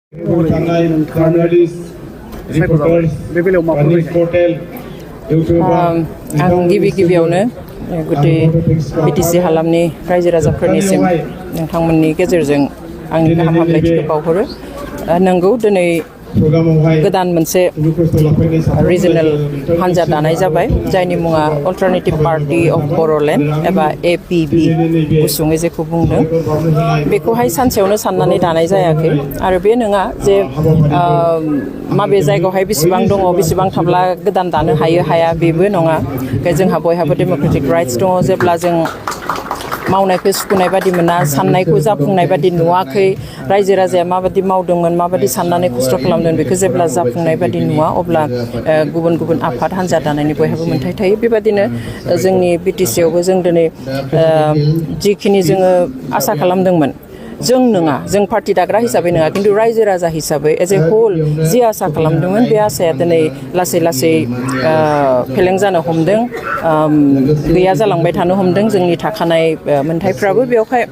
आं गिबियावनो गुटे BTC हालामनि रायजो राजाफोरनिसिम नोंथांमोननि गेजेरजों आंनि गाहाम हामलायथिखौ बावहरो। नंगौ दिनै गोदान मोनसे रिजनल हान्जा दानाय जाबाय जायनि मुङा अल्टारनेटिभ पार्टी अफ बड'लेण्ड एबा APB गुसुङै जेखौ बुंदों बेखौहाय सानसेयावनो साननानै दानाय जायाखै आरो बे नङा जे माबे जायगायावहाय बेसेबां दङ बेसेबां थाब्ला गोदान दानो हायो हाया बेबो नङा। जोंहा बयहाबो डेम'क्रेटिक राइट्स दङ। जेब्ला जों मावनायखौ सुखुनाय बादि मोना साननायखौ जाफुंनाय बादि नुवाखै रायजो राजाया माबादि मावदोंमोन माबादि साननानै खस्थ' खालामदों बेखौ जेब्ला जाफुंनाय बादि नुवा अब्ला गुबुन गुबुन आफाद हान्जा दानायनि बयहाबो मोन्थाय थायो। बेबादिनो जोंनि BTC आवबो जों दिनै जिखिनि जोङो आसा खालामदोंमोन जों नङा जों पार्टी दाग्रा हिसाबै नङा खिन्थु रायजो राजा हिसाबै एज ए होल जि आसा खालामदोंमोन बे आसाया दिनै लासै लासै फेलें जानो हमदों, गैया जालांबाय थानो हमदों। जोंनि थाखानाय मोन्थायफ्राबो बेवहाय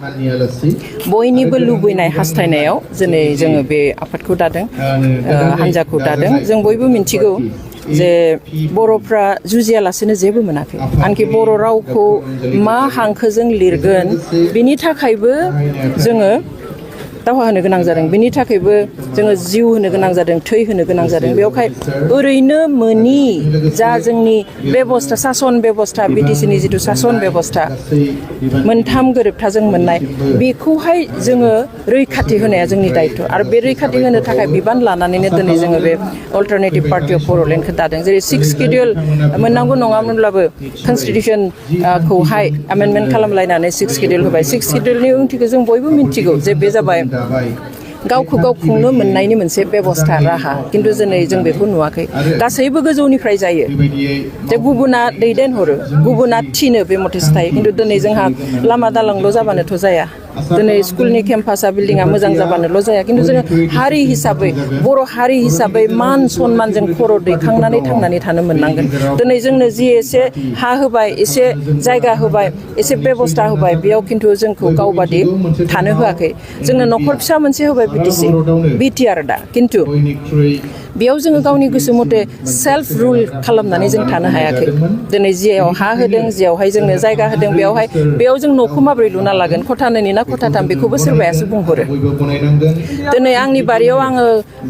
बयनिबो लुबैनाय हास्थायनायाव दिनै जोङो बे आफादखौ दादों, हान्जाखौ दादों। जों बयबो मिन्थिगौ जे बर'फ्रा जुजियालासेनो जेबो मोनाखै। आनखि बर' रावखौ मा हांखोजों लिरगोन बिनि थाखायबो जोङो दावहा होनो गोनां जादों, बिनि थाखायबो जोङो जिउ होनो गोनां जादों, थै होनो गोनां जादों। बेवहाय ओरैनो मोनि जा जोंनि बेबस्था सासन बेबस्था BTC नि जिथु सासन बेबस्था मोनथाम गोरोबथाजों मोननाय बेखौहाय जोङो रैखाथि होनाया जोंनि दायथ' आरो बे रैखाथि होनो थाखाय बिबान लानानैनो दिनै जोङो बे अल्टारनेटिभ पार्टी अफ बड'लेण्डखौ दादों। जेरै 6 शिडिउल मोननांगौ नङामोनब्लाबो कनस्टिटिउसनखौहाय एमेन्डमेन्ट खालामलायनानै 6 शिडिउल होबाय। 6 शिडिउलनि ओंथिखौ जों बयबो मिन्थिगौ जे बे जाबाय गावखौ गाव खुंनो मोननायनि मोनसे बेबस्था राहा, खिन्थु दिनै जों बेखौ नुवाखै। गासैबो गोजौनिफ्राय जायो जे गुबुना दैदेनहरो, गुबुना थिनो बे मथेसो थायो। खिन्थु दिनै जोंहा लामा दालांल' जाबानोथ' जाया, दिनै स्कुलनि केम्पासा बिल्डिङा मोजां जाबानोल' जाया। खिन्थु जोङो हारि हिसाबै बर' हारि हिसाबै मान सन्मानजों खर' दैखांनानै थांनानै थानो मोननांगोन। दिनै जोंनो जि एसे हा होबाय, एसे जायगा होबाय, एसे बेबस्था होबाय, बेयाव खिन्थु जोंखौ गावबादि थानो होआखै। जोंनो न'खर फिसा मोनसे होबाय BTC BTR दा, खिन्थु बेयाव जोङो गावनि गोसो मथे सेल्फ रुल खालामनानै जों थानो हायाखै। दिनै जियाव हा होदों, जियावहाय जोंनो जायगा होदों, बेयाव जों न'खौ माबोरै लुना लागोन, खथा 2 ना खथा 3 बेखौबो सोरबायासो बुंहरो। दिनै आंनि बारियाव आङो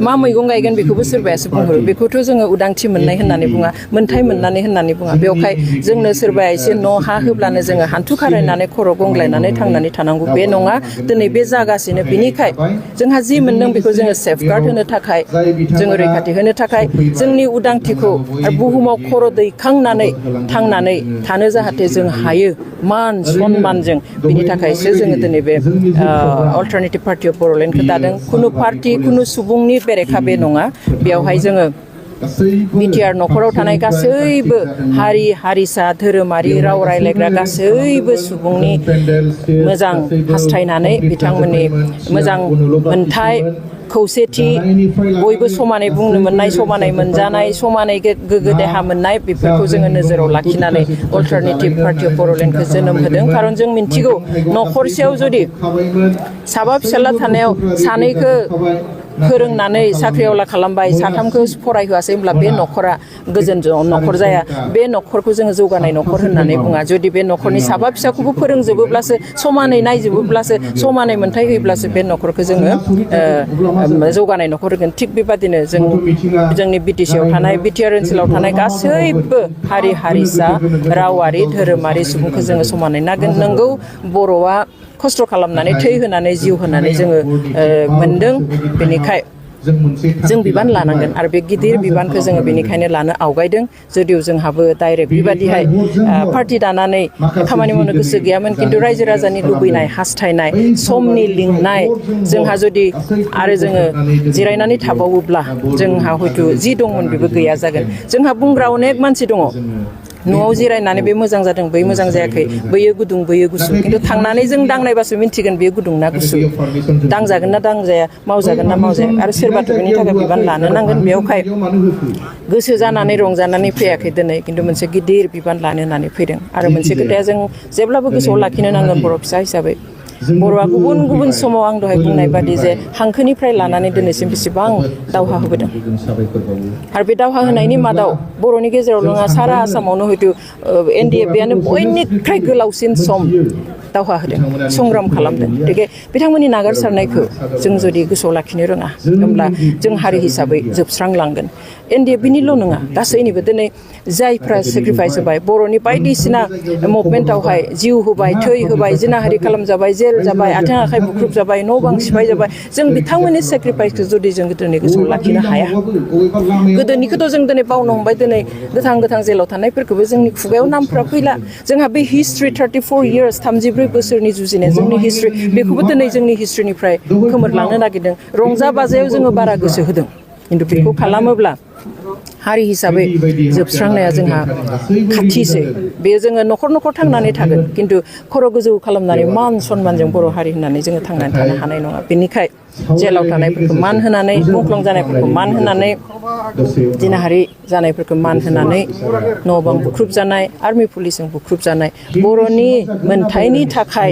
मा मैगं गायगोन बेखौबो सोरबायासो बुंहरो। बेखौथ' जोङो उदांथि मोननाय होननानै बुङा, मोन्थाय मोननानै होननानै बुङा। बेवहाय जोंनो सोरबाया एसे न' हा होब्लानो जोङो हान्थु खारायनानै खर' गंग्लायनानै थांनानै थानांगौ बे नङा। दिनै बे जागासिनो। बिनिखाय जोंहा जि मोनदों बेखौ जोङो सेफगार्ड होनो थाखाय, जोङो रैखाथि होनो थाखाय, जोंनि उदांथिखौ आरो बुहुमाव खर' दैखांनानै थांनानै थानो जाहाथे जों हायो मान सन्मानजों, बिनि थाखायसो जोङो दिनै बे अल्टारनेटिभ पार्टी अफ बड'लेण्डखौ दादों। खुनु पार्टी खुनु सुबुंनि बेरेखा बे नङा। बेवहाय जोङो BTR न'खराव थानाय गासैबो हारि हारिसा धोरोमारि राव रायज्लायग्रा गासैबो सुबुंनि मोजां हास्थायनानै बिथांमोननि मोजां मोन्थाय खौसेथि बयबो समानै बुंनो मोननाय, समानै मोनजानाय, समानै गोग्गो देहा मोननाय बेफोरखौ जोङो नोजोराव लाखिनानै अल्टारनेटिभ पार्टी अफ बड'लेण्डखौ जोनोम होदों। खारन जों मिन्थिगौ न'खरसेयाव जुदि साबा फिसाला थानायाव सानैखौ फोरोंनानै साख्रिआवला खालामबाय, 3खौ फरायहोआसै, होमब्ला बे न'खरा गोजोन न'खर जाया। बे न'खरखौ जोङो जौगानाय न'खर होननानै बुङा। जुदि बे न'खरनि साबा फिसाखौबो फोरोंजोबोब्लासो, समानै नायजोबोब्लासो, समानै मोन्थाय होयोब्लासो बे न'खरखौ जोङो जौगानाय न'खर होगोन। थिग बेबादिनो जोंनि BTC आव थानाय BTR ओनसोलाव थानाय गासैबो हारि हारिसा रावारि धोरोमारि सुबुंखौ जोङो समानै नागोन। नंगौ बर'आ खस्थ' खालामनानै थै होनानै जिउ होनानै जोङो मोनदों, बेनिखाय जों बिबान लानांगोन आरो बे गिदिर बिबानखौ जोङो बेनिखायनो लानो आवगायदों। जुदिव जोंहाबो डाइरेक्ट बेबादिहाय पार्टी दानानै खामानि मावनो गोसो गैयामोन, खिन्थु रायजो राजानि लुबैनाय हास्थायनाय समनि लिंनाय जोंहा जुदि आरो जोङो जिरायनानै थाबावोब्ला जोंहा हयथ' जि दंमोन बेबो गैया जागोन। जोंहा बुंग्रा अनेक मानसि दङ, न'आव जिरायनानै बे मोजां जादों, बै मोजां जायाखै, बैयो गुदुं बैयो गुसु, खिन्थु थांनानै जों दांनायबासो मिन्थिगोन बेयो गुदुं ना गुसु, दांजागोन ना दांजाया, मावजागोन ना मावजाया। आरो सोरबाथ' बेनि थाखाय बिबान लानो नांगोन। बेवहाय गोसो जानानै रंजानानै फैयाखै दिनै, खिन्थु मोनसे गिदिर बिबान लानो होननानै फैदों। आरो मोनसे खोथाया जों जेब्लाबो गोसोआव लाखिनो नांगोन बर' फिसा हिसाबै, बर'आ गुबुन गुबुन समाव आं दहाय बुंनाय बादि जे हांखोनिफ्राय लानानै दिनैसिम बेसेबां दावहा होबोदों आरो बे दावहा होनायनि मादाव बर'नि गेजेराव नङा सारा आसामावनो हयथ' NDFBआनो बयनिख्रुइ गोलावसिन सम दावहा होदों संग्राम खालामदों गतिके बिथांमोननि नागारसारनायखौ जों जुदि गोसोआव लाखिनो रोङा होमब्ला जों हारि हिसाबै जोबस्रांलांगोन NDFBनिल' नङा गासैनिबो दिनै जायफ्रा सेक्रिफाइस होबाय बर'नि बायदिसिना मुभमेन्टआवहाय जिउ होबाय थै होबाय जिनाहारि खालामजाबाय जेल जाबाय आथिं आखाइ बुख्रुब जाबाय न' बां सिफाय जाबाय जों बिथांमोननि सेक्रिफाइसखौ जुदि जों दिनै गोसोआव लाखिनो हाया गोदोनिखौथ' जों दिनै बावनो हमबाय दिनै गोथां जेलाव थानायफोरखौबो जोंनि खुगायाव नामफ्रा फैला जोंहा बे हिस्ट्रि 34 इयार्स 34 बोसोरनि जुजिनाय जोंनि हिस्ट्रि बेखौबो दिनै जोंनि हिस्ट्रिनिफ्राय खोमोरलांनो नागिरदों रंजा बाजायाव जोङो बारा गोसो होदों खिन्थु बेखौ खालामोब्ला हारि हिसाबै जोबस्रांनाया जोंहा खाथिसै बे जोङो न'खर थांनानै थागोन खिन्थु खर' गोजौ खालामनानै मान सनमानजों बर' हारि होननानै जोङो थांनानै थानो हानाय नङा बेनिखाय जेलाव थानायफोरखौ मान होनानै मुंख्लं जानायफोरखौ मान होनानै जिनाहारि जानायफोरखौ मान होनानै न' बां बुख्रुब जानाय आर्मि पुलिसजों बुख्रुब जानाय बर'नि मोनथायनि थाखाय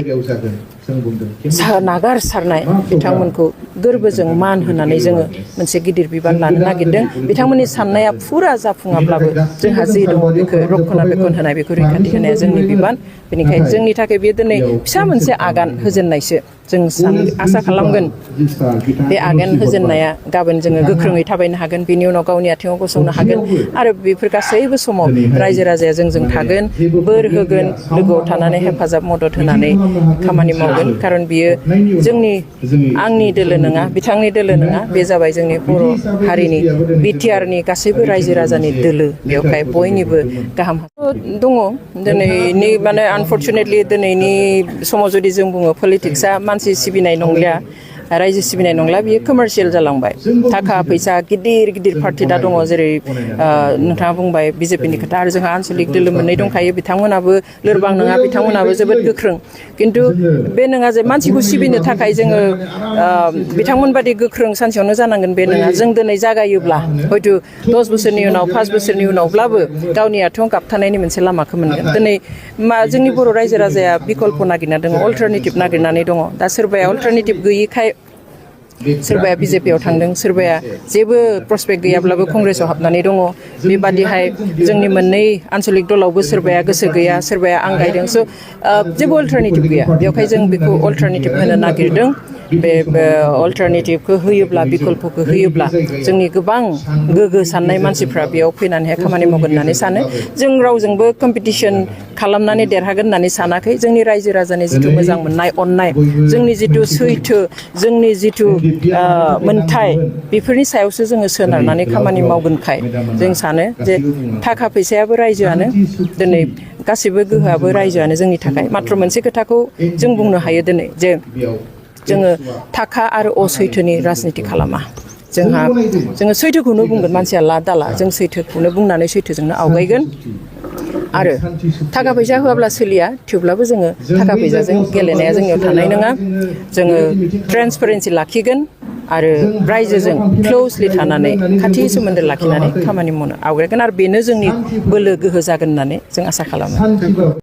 नागारसारनाय बिथांमोनखौ गोरबोजों मान होनानै जोङो मोनसे गिदिर बिबान लानो नागिरदों बिथांमोननि साननाया फुरा जाफुङाब्लाबो जोंहा जे दङ बेखौ रक्षना बेखन होनाय बेखौ रैखाथि होनाया जोंनि बिबान बेनिखायनो जोंनि थाखाय बेयो दिनै फिसा मोनसे आगान होजेननायसो जों आसा खालामगोन बे आगान होजेननाया गाबोन जोङो गोख्रोङै थाबायनो हागोन बिनि उनाव गावनि आथिङाव गसंनो हागोन आरो बेफोर गासैबो समाव रायजो राजाया जोंजों थागोन बोर होगोन लोगोआव थानानै हेफाजाब मदद होनानै खामानि मावगोन खारन बियो आंनि दोलो नङा बिथांनि दोलो नङा बे जाबाय जोंनि बर' हारिनि BTRनि गासैबो रायजो राजानि दोलो बेवहाय बयनिबो गाहाम दङ दिनैनि माने आनफर्चुनेटलि दिनैनि समाव जुदि जों बुङो पलिटिक्सआ मानसि सिबिनाय नंलिया रायजो सिबिनाय नंला बियो कमार्शियेल जालांबाय थाखा फैसा गिदिर पार्टि दा दङ जेरै नोंथाङा बुंबाय BJPनि खोथा आरो जोंहा आन्सलिक दोलो मोननै दंखायो बिथांमोनाबो लोरबां नङा बिथांमोनाबो जोबोद गोख्रों खिन्थु बे नङा जे मानसिखौ सिबिनो थाखाय जोङो बिथांमोन बादि गोख्रों सानसेयावनो जानांगोन बे नङा जों दिनै जागायोब्ला हयथ' 10 बोसोरनि उनाव 5 बोसोरनि उनावब्लाबो गावनि आथिङाव गाबथानायनि मोनसे लामाखौ मोनगोन दिनै जोंनि बर' रायजो राजाया बिकल्प नागिरना दङ अल्टारनेटिभ नागिरनानै दङ दा सोरबाया अल्टारनेटिभ गैयिखाय सोरबाया BJPआव थांदों सोरबाया जेबो प्रस्पेक्ट गैयाब्लाबो कंग्रेसआव हाबनानै दङ बेबादिहाय जोंनि मोननै आन्सलिक दलावबो सोरबाया गोसो गैया सोरबाया आं गायदों स' जेबो अल्टारनेटिभ गैया बेवहाय जों बेखौ अल्टारनेटिभ होनो नागिरदों बे अल्टारनेटिभखौ होयोब्ला बिकल्पखौ होयोब्ला जोंनि गोबां गोग्गो साननाय मानसिफ्रा बेयाव फैनानैहाय खामानि मावगोन होननानै सानो जों रावजोंबो कम्पिटिसन खालामनानै देरहागोन होननानै सानाखै जोंनि रायजो राजानि जिथु मोजां मोननाय अननाय जोंनि जिथु सैथो जोंनि जिथु मोनथाय बेफोरनि सायावसो जोङो सोनारनानै खामानि मावगोनखाय जों सानो जे थाखा फैसायाबो रायजोआनो दिनै गासैबो गोहोआबो रायजोआनो जोंनि थाखाय माथ्र मोनसे खोथाखौ जों बुंनो हायो दिनै जे जोङो थाखा आरो असैथोनि राजनिति खालामा जोङो सैथोखौनो बुंगोन मानसिया ला दाला जों सैथोखौनो बुंनानै सैथोजोंनो आवगायगोन आरो थाखा फैसा होआब्ला सोलिया थेवब्लाबो जोङो थाखा फैसाजों गेलेनाया जोंनियाव थानाय नङा जोङो ट्रेन्सपेरेन्सि लाखिगोन आरो रायजोजों क्ल'जलि थानानै खाथि सोमोन्दो लाखिनानै खामानि मावनो आवगायगोन आरो बेनो जोंनि बोलो गोहो जागोन होननानै जों आसा खालामो